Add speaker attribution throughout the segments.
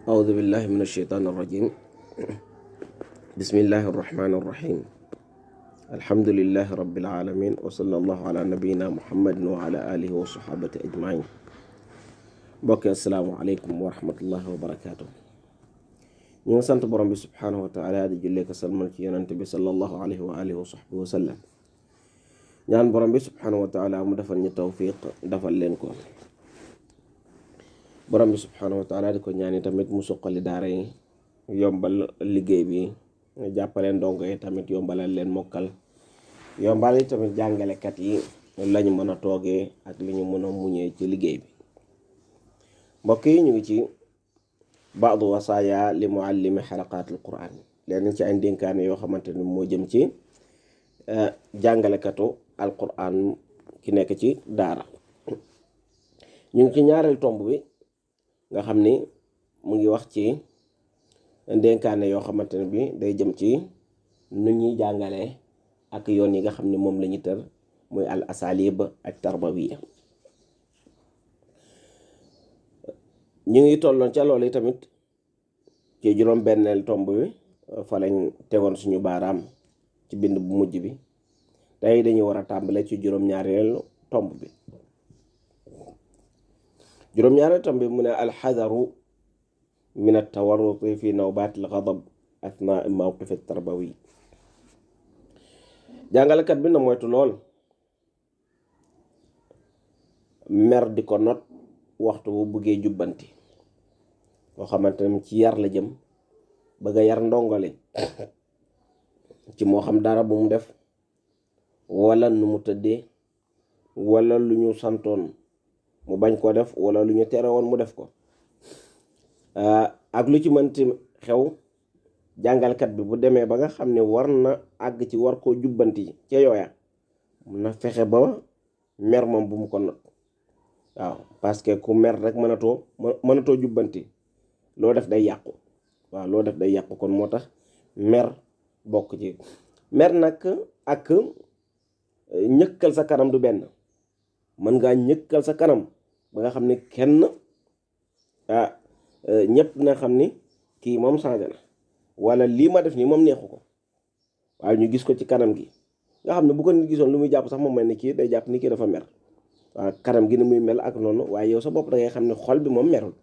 Speaker 1: أعوذ بالله من الشيطان الرجيم. بسم الله الرحمن الرحيم. الحمد لله رب العالمين، وصلى الله على نبينا محمد وعلى آله وصحابته أجمعين. mbokk assalaamu aleykum wa rahmatullahi wa barakaatu. ñu ngi sant borom bi subhaanahu wa taala di jullee ko salmal ci yonante bi sallallahu alayhi wa alihi wa sahbihi wa sallam. ñaan borom bi subhaanahu wa taala mu defal ñu tawfiq defal leen ko. borom bi subhaanahu wa taala di ko ñaani tamit mu suqali daara yi, yombal liggéey bi, jàppaleen ndongo yi tamit yombalal leen mokkal, yombal yi tamit jàngalekat yi lañu mën a toogee ak li ñu mën a muñee ci liggéey bi. mbokk yi ñu ngi ci baadu wasaaya li muallimi xalaqaatul quraan, leen ci ay dénkaane yoo xamante ni moo jëm ci jàngalekatu alquran ki nekk ci daara. ñu ngi ci ñaareel tomb bi nga xam ni mu ngi wax ci dénkaane yoo xamante ne bi day jëm ci nu ñuy jàngale ak yoon yi nga xam ne moom la ñu tër muy al asalib ak tarbawiya. ñu ngi tolloon ca loolu tamit ci juróom benneel tomb bi fa lañ tegoon suñu baaraam ci bind bu mujj bi. tey dañu war a tàmbale ci juróom-ñaareelu tomb bi. juróom-ñaareelu tomb bi mu ne alxadaru min altawarruti fi nawbaat alxadab athna mawqif tarbawi. jàngalekat bi na moytu lool mer di ko not waxtu bu buggee jubbanti boo xamante ne ci yar la jëm, bëgg a yar ndongole ci moo xam dara bu mu def wala nu mu tëddee wala lu ñu santoon mu bañ koo def wala lu ñu tere woon mu def ko. ak lu ci mënti xew, jàngalkat bi bu demee ba nga xam ne war na àgg ci war koo jubbanti ca yooya, mun na fexe ba mer moom bu mu ko not. waaw, parce que ku mer rek mënatoo jubbanti, loo def day yàqu. waaw, loo def day yàqu, kon moo tax mer bokk ci. mer nag ak ñëkkal sa kanam du benn. mën ngaa ñëkkal sa kanam ba nga xam ne kenn ñëpp na xam ni kii moom changé na, wala lii ma def nii moom neexu ko, waaye ñu gis ko ci kanam gi nga xam ne bu ko nit gisoon lu muy jàpp sax moom mel ni kii day jàpp ni kii dafa mer. waaw, kanam gi ni muy mel ak noonu, waaye yow sa bopp da ngay xam ne xol bi moom merul.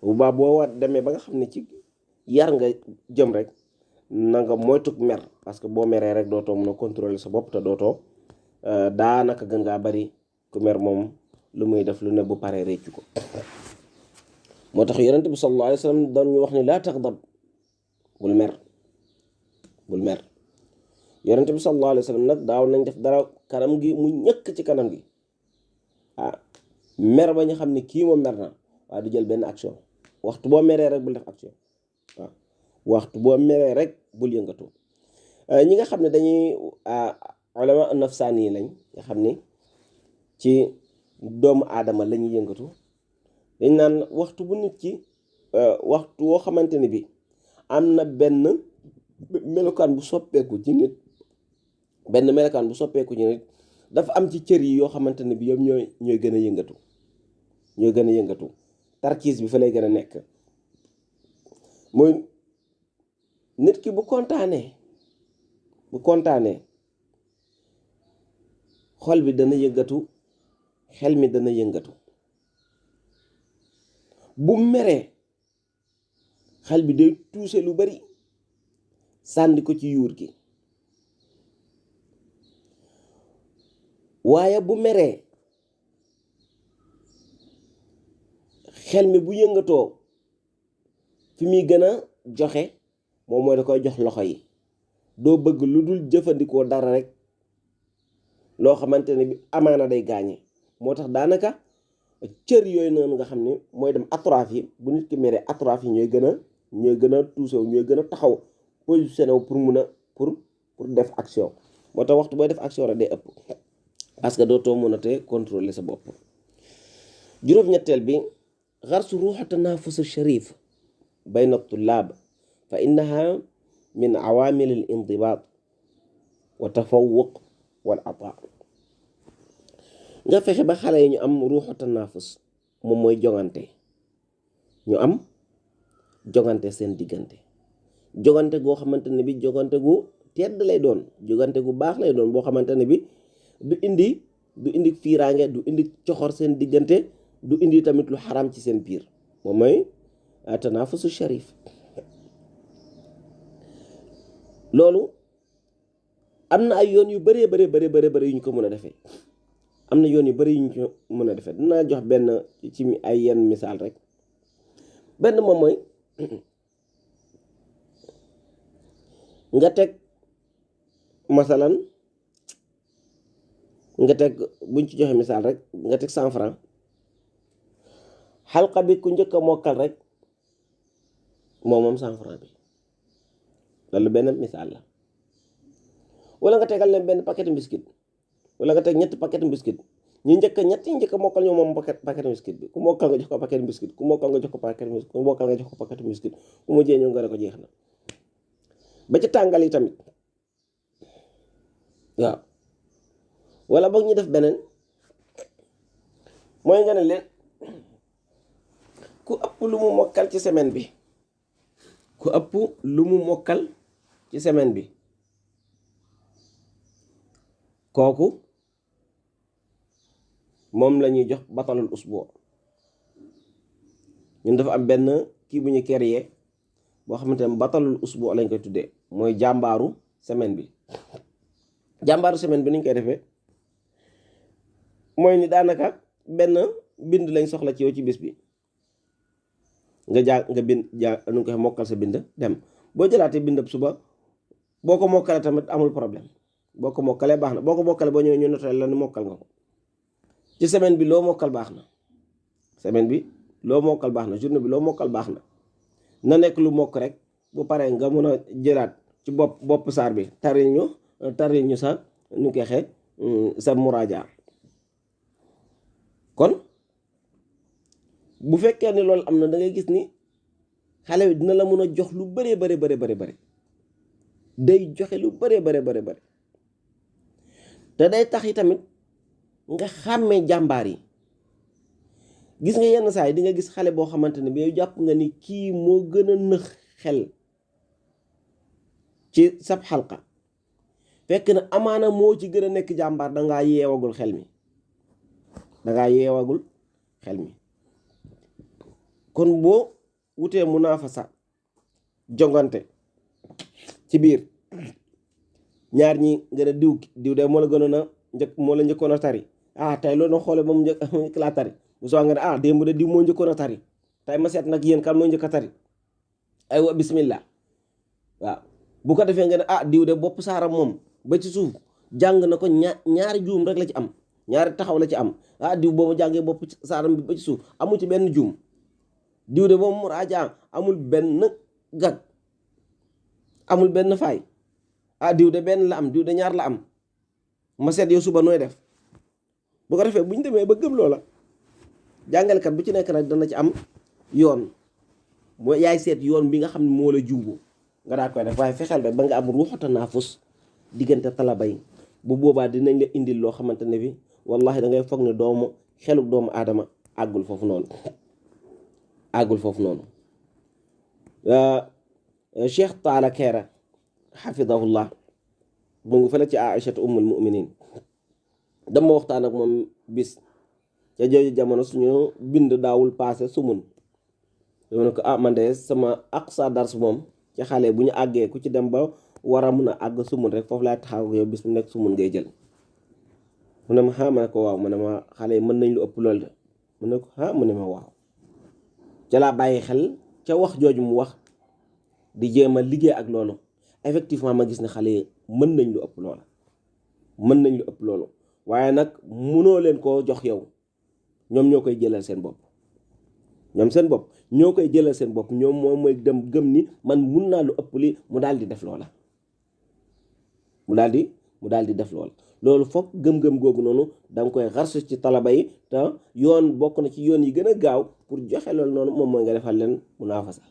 Speaker 1: bu baax boo war demee ba nga xam ne ci yar nga jëm rek na nga moytuk mer, parce que boo meree rek dootoo mën a contrôler sa bopp te dootoo daanaka gën ngaa bari ku mer moom lu muy def lu ne bu paree réccu ko. moo tax yonent bi sallallahu alayhi wa sallam doon ñu wax ni laa taxdab, bul mer, bul mer. yonent bi sallallahu alayhi wa sallam nag daaw nañ def dara kanam gi mu ñëkk ci kanam gi mer ba ñu xam ne kii moom mer na, waaye du jël benn action. waxtu boo meree rek bul def action. waaw, waxtu boo meree rek bul yëngatu. ñi nga xam ne dañuy ulama nafsaani yi lañ, nga xam ni ci doomu aadama la ñuy yëngatu, dañ naan waxtu bu nit ki waxtu woo xamante ni bi am na benn melokaan bu soppeeku ci nit, benn melokaan bu soppeeku ci nit, dafa am ci cër yi yoo xamante ne bi yow ñooy gën a yëngatu, ñooy gën a yëngatu. tarkiis bi fa lay gën a nekk. mooy nit ki bu kontaanee xol bi dana yëngatu, xel mi dana yëngatu. bu meree xel bi day tuuse lu bari sànni ko ci yuur gi, waaye bu meree xel mi bu yëngatoo fi muy gën a joxe moom mooy da koy jox loxo yi. doo bëgg lu dul jëfandikoo dara rek loo xamante ne bi amaana day gaañe. moo tax daanaka cër yooyu noonu nga xam ne mooy dem atrophie, bu nit ki meree atrophie ñooy gën a tuusew, ñooy gën a taxaw positionné wu pour mun a pour def action. moo tax waxtu booy def action rek day ëpp, parce que dootoo mën a te contrôler sa bopp. juróom-ñetteel bi xarsu ruuxa tanafus sharif bayna tullaab fa innaha min awaamil al indibaat wa tafawuq wal ataa. nga fexe ba xale yi ñu am ruuxu tanaafus, moom mooy jongante, ñu am jogante seen diggante, jogante goo xamante ne bi jogante gu tedd lay doon, jogante gu baax lay doon boo xamante ne bi du indi fiiraange, du indi coxor seen diggante, du indi tamit lu xaram ci seen biir. moom mooy tanaafusu sharif. loolu am na ay yoon yu bëree bëri yu ñu ko mën a defee, am na yoon yu bëri yu ñu ko mën a defee. dinaa jox benn ci ay yenn misaal rek. benn moom mooy nga teg masalan, nga teg, buñ ci joxe misaal rek, nga teg 100 francs, xalqa bi ku njëkk a mokkal rek moom 100 francs bi. loolu benn misaal la. wala nga tegal leen benn paquet biscuit, wala nga teg ñetti paquet biscuit, ñett ñi njëkk a mokkal ñoo moom paquet biscuit bi. ku mokkal nga jox ko paquet biscuit, ku mokkal nga jox ko paquet biscuit, ku mokkal nga jox ko paquet biscuit, ku mujjee ñëw nga ne ko jeex na. ba ci tàngal yi tamit waaw. wala boog ñu def beneen, mooy nga ne leen ku ëpp lu mu mokkal ci semaine bi, ku ëpp lu mu mokkal ci semaine bi, kooku moom la ñuy jox batalul usbu. ñun dafa am benn kii bu ñu créé boo xamante ne batalul usbu lañ koy tuddee, mooy jàmbaaru semaine bi. jàmbaaru semaine bi ni ñu koy defee mooy ni daanaka benn bind lañ soxla ci yow ci bis bi, nga bind nu ngi koy mokkal sa bind dem. boo jëlaatee bindab suba, boo ko mokkalee tamit amul problème, boo ko mokkalee baax na. boo ko mokkalee boo ñëwee ñu noté la ni mokkal nga ko. ci semaine bi loo mokkal baax na, semaine bi loo mokkal baax na, journée bi loo mokkal baax na. na nekk lu mokk rek, bu paree nga mën a jëlaat ci bopp saar bi tari ñu sa nu koy xee sa muraaja. kon bu fekkee ni loolu am na, da ngay gis ni xale bi dina la mën a jox lu bëree bëri, day joxe lu bëree bëri. te day tax yi tamit nga xàmmee jàmbaar yi. gis nga yenn saa yi di nga gis xale boo xamante ne bi yow jàpp nga ni kii moo gën a nëx xel ci sab xalqa, fekk na amaana moo ci gën a nekk jàmbaar. dangaa yeewagul xel mi. kon boo wutee munaafasa, jongante ci biir ñaar ñi nga ne diw de moo la gënoon a moo la njëkkoon a tari, tey loolu na xoole ba mu njëkk laa tari. bu soo nga ne démb de diw moo njëkkoon a tari, tey ma seet nag yéen kan moo njëkk a tari, aywa bismillah. waaw bu ko defee nga ne diw de bopp saaram moom ba ci suuf jàng na ko ñaari juum rek la ci am, ñaari taxaw la ci am. diw boobu jàngee bopp saaram bi ba ci suuf amu ci benn juum. diw de boobu muraaja amul benn gag, amul benn faay. diw de benn la am, diw de ñaar la am. ma seet yow suba nooy def. bu ko defee bu ñu demee ba gëm loola, jàngalekat bu ci nekk nag dana ci am yoon, mooy yaay seet yoon bi nga xam ne moo la juubu nga daa koy def. waaye fexeel ba nga am ruuxu tanaafus diggante talaba yi. bu boobaa dinañ la indil loo xamante ne bi wallahi da ngay foog ne xeluk doomu aadama àggul foofu noonu. Cheikh Taala Keera xafidahullah mu ngi fële ci Aïchatu ummul muminin, dama waxtaan ak moom bis ca jooju jamono suñu bind daawul paase sumun. dama ne ko man de sama aqsa dars moom ci xale bu ñu àggee ku ci dem ba war a mun a àgg sumun rek foofu laay taxaw yow bis mu nekk sumun ngay jël. mu ne ma ma ne ko waaw, mu ne ma xale yi mën nañ lu ëpp loolu de. mu ne ko mu ne ma waaw. ca laa bàyyi xel ca wax jooju mu wax, di jéem a liggéey ak loolu. effectivement ma gis ne xale yi mën nañ lu ëpp loolu, waaye nag munoo leen koo jox yow. ñoom ñoo koy jëlal seen bopp, ñoom moom mooy dem gëm ni man mun naa lu ëpp li mu daal di def loola. mu daal di def loola. loolu foog gëm-gëm googu noonu da nga koy xarsu ci talaba yi. te yoon bokk na ci yoon yi gën a gaaw pour joxe loolu noonu moom mooy nga defal leen munaafasa.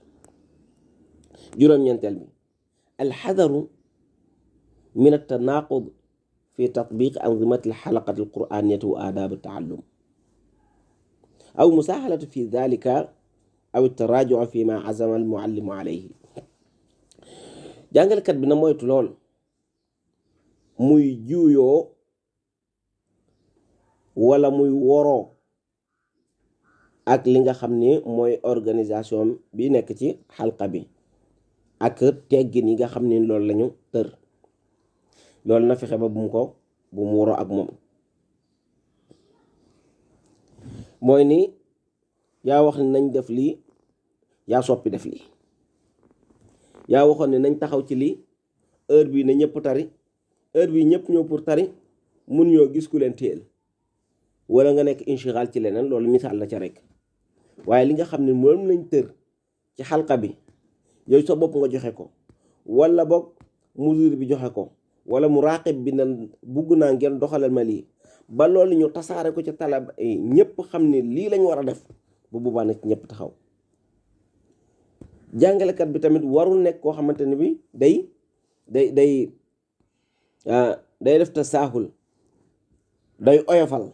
Speaker 1: juróom-ñeenteel bi alxadaru min at-tanaaqud fi tatbiq anzimati alxalaqati alquraniyati wa aadaabi taallum aw musaahalatu fi dalika aw tarajua fi ma azama al muallimu alayhi. jàngalekat bi na moytu lool muy juuyoo wala muy woroo ak li nga xam ne mooy organisation bi nekk ci xalqa bi ak teggin yi nga xam ne loolu lañu tër. loolu na fexe ba bu mu woroo ak moom. mooy ni yaa wax ne nañ def lii, yaa soppi def lii. yaa waxoon ne nañ taxaw ci lii, heure bii ne ñëpp tari, heure bii ñëpp ñëw pour tari, mun ñoo gis ku leen téel wala nga nekk inchiral ci leneen. loolu misaal la ca rek. waaye li nga xam ne moom lañ tër ci xalqa bi yow sa bopp nga joxe ko, wala boog mudir bi joxe ko, wala mu raqib bi na bugg naa ngeen doxalal ma lii, ba loolu ñu tasaare ko ci talab ñëpp xam ne lii lañ war a def, bu boobaa nag ñëpp taxaw. jàngalekat bi tamit warul nekk koo xamante ne bi day def tasaahul, day oyofal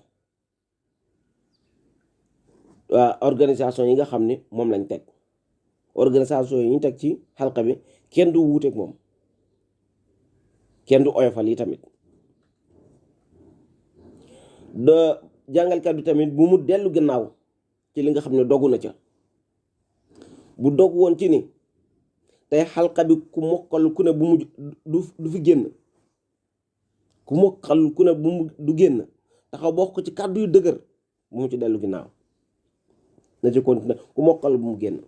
Speaker 1: organisation yi nga xam ne moom lañ teg. organisation yi ñu teg ci xalqa bi kenn du wuuteeg moom, kenn du oyofal yi tamit. da jàngalkat bi tamit bu mu dellu gannaaw ci li nga xam ne dogu na ca. bu dog woon ci ni tey xalqa bi ku mokkal ku ne bu mu du fi génn, ku mokkal ku ne bu mu du génn, taxaw bokk ko ci kàddu yu dëgër, bu mu ci dellu ginnaaw, na ci continuer. ku mokkal bu mu génn,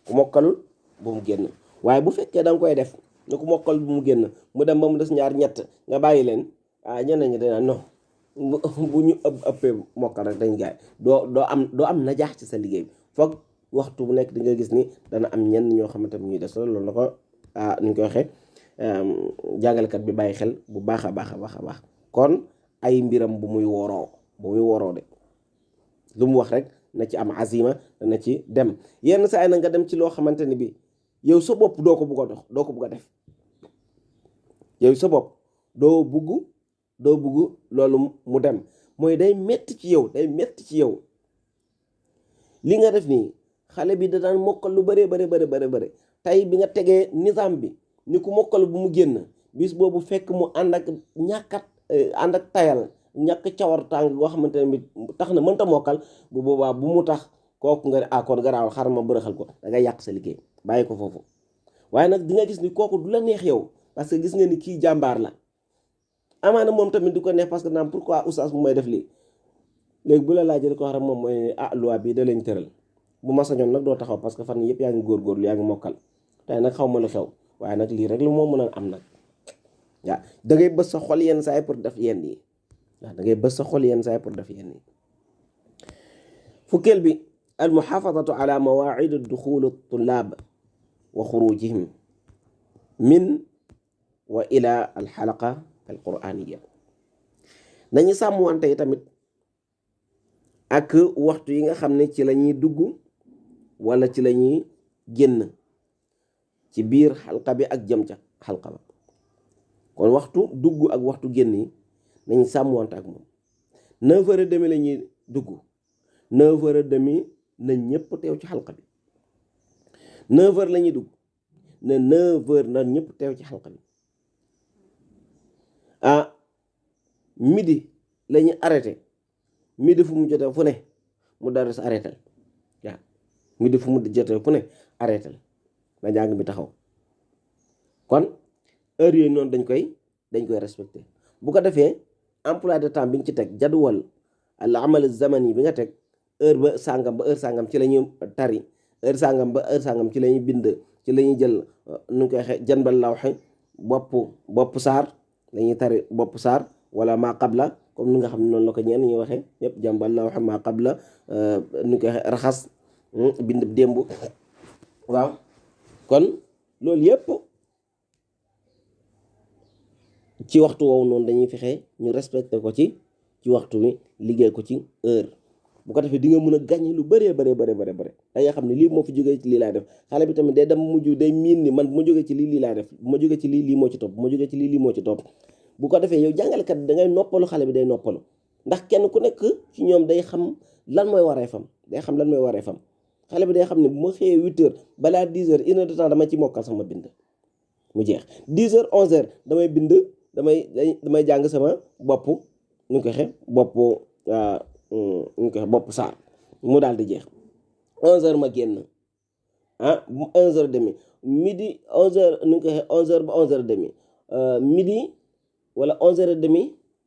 Speaker 1: ku mokkalul bu mu génn. waaye bu fekkee da nga koy def ne ku mokkal bu mu génn, mu dem ba mu des ñaar ñett nga bàyyi leen, ñeneen ñi dañ non bu ñu ëppee mokkal rek dañ gaay doo am najaax ci sa liggéey bi. foog waxtu bu nekk di nga gis ni dana am ñenn ñoo xamante ni ñuy des loolu la ko ni ñu koy waxee jàngalekat bi bàyyi xel bu baax a baax a baax a baax. kon ay mbiram bu muy woroo de lu mu wax rek na ci am azima, na ci dem. yenn saa yi na nga dem ci loo xamante ni bi yow sa bopp doo ko bugg a dox, doo ko bugg a def. yow sa bopp doo bugg loolu mu dem. mooy day metti ci yow, li nga def nii. xale bi da daan mokkal lu bëree bëri tey bi nga tegee nizaam bi ni ku mokkal bu mu génn, bis boobu fekk mu ànd ak tayal, ñàkk cawar tàng goo xamante ne bi tax na mënta mokkal, bu boobaa bu mu tax kooku nga kon garaawal xaral ma bërëxal ko, da ngay yàq sa liggéey, bàyyi ko foofu. waaye nag di nga gis ni kooku du la neex yow, parce que gis nga ni kii jàmbaar la. amaana moom tamit du ko neex parce que naam pourquoi oustaz bu may def lii. léegi bu la laajee li ko wax rek moom mooy loi bi da lañ tëral. bu ma sañoon nag doo taxaw parce que fan yëpp yaa ngi góorgóorlu, yaa ngi mokkal, tey nag xaw ma lu xew, waaye nag lii rek lu moo mën a am nag. waaw da ngay bës sa xol yenn saa yi pour def yenn yi. waaw da ngay bës sa xol yenn saa yi pour def yenn yi. fukkeel bi al muxaafadatu ala mawaacid duxul tullaab wa xurujihim min wa ila al xalaqa al quraaniya. nañu sàmmwante yi tamit ak waxtu yi nga xam ne ci la ñuy dugg wala ci la ñuy génn ci biir xalqa bi ak jëm ca xalqa ba. kon waxtu dugg ak waxtu génn yi nañu sàmmwante ak moom. 9h30 la ñuy dugg, 9h30 na ñëpp teew ci xalqa bi. 9h la ñuy dugg, ne 9h na ñëpp teew ci xalqa bi. midi la ñuy arrêté, midi fu mu jotee fu ne mu dara sa arrêté waaw, midi fu mu jotee fu ne arrêté na jàng bi taxaw. kon heure yooyu noonu dañ koy respecté. bu ko defee emploi de temps bi nga ci teg, jadwal al amal zamani bi nga teg, heure ba sàngam ba heure sàngam ci la ñuy tari, heure sàngam ba heure sàngam ci la ñuy bind, ci la ñuy jël nu ñu koy waxee janbal lawxe bopp saar la ñuy tari, bopp saar wala maa qabla, comme ni nga xam ne noonu la ko ñenn ñuy waxee yëpp jàmbal lawxe maa qabla, nu ñu koy waxee raxas bind démb. waaw kon loolu yëpp ci waxtu woowu noonu dañuy fexe ñu respecté ko ci waxtu wi, liggéey ko ci heure. bu ko defee di nga mën a gàññi lu bëree bare da nga xam ne lii moo fi jógee ci lii laay def. xale bi tamit day dem mujj day miin ni man bu ma jógee ci lii laay def, bu ma jógee ci lii moo ci topp, bu ma jógee ci lii moo ci topp. bu ko defee yow jàngalekat da ngay noppalu, xale bi day noppalu, ndax kenn ku nekk ci ñoom day xam lan mooy wareefam, xale bi day xam ne bu ma xëyee 8h balaa 10h 1 heure de temps dama ci mokkal sama bind mu jeex 10h 11h damay bind damay jàng sama bopp ñu ko xe bopp ñu ko xe bopp saar mu daal di jeex 11h ma génn 11h30 midi 11h ñu ko xe 11h ba 11h30 midi wala 11h30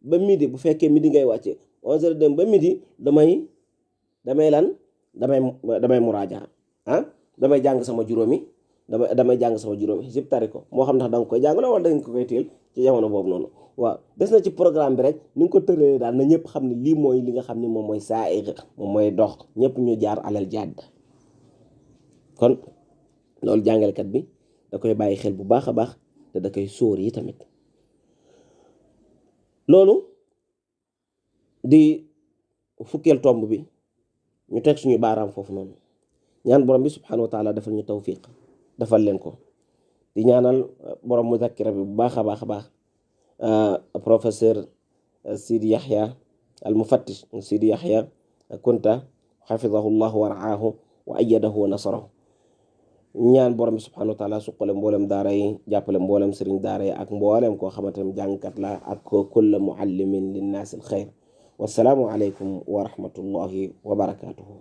Speaker 1: ba midi bu fekkee midi ngay wàcce 11h30 ba midi damay muraaja damay jàng sama juróomi damay jàng sama juróomi xisib tari ko moo xam ndax da nga koy jàng la wala da nga ko koy teel ci jamono boobu noonu waaw des na ci programme bi rek ni nga ko tëralee daal na ñëpp xam ne lii mooy li nga xam ne moom mooy saa'ir moom mooy dox ñëpp ñu jaar alal jadd kon loolu jàngalekat bi da koy bàyyi xel bu baax a baax te da koy sóor yi tamit loolu di fukkeel tomb bi ñu teg suñu baaraam foofu noonu ñaan borom bi subhanahu wa taala defal ñu tawfiq defal leen ko di ñaanal borom muzakkira bi bu baax a baax a baax professeur Sidi Yahya al mufattish Sidi Yahya Kunta xafidahu llahu wa raahu wa ayyadahu wa nasarahu ñaan borom bi subhanahu wa taala suqale mboolem daara yi jàppale mboolem sëriñ daara yi ak mboolem koo xamante ne jàngkat la ak kulla muallimin linnaasi al xayr wassalaamu aleykum wa rahmatullahi wa barakatuhu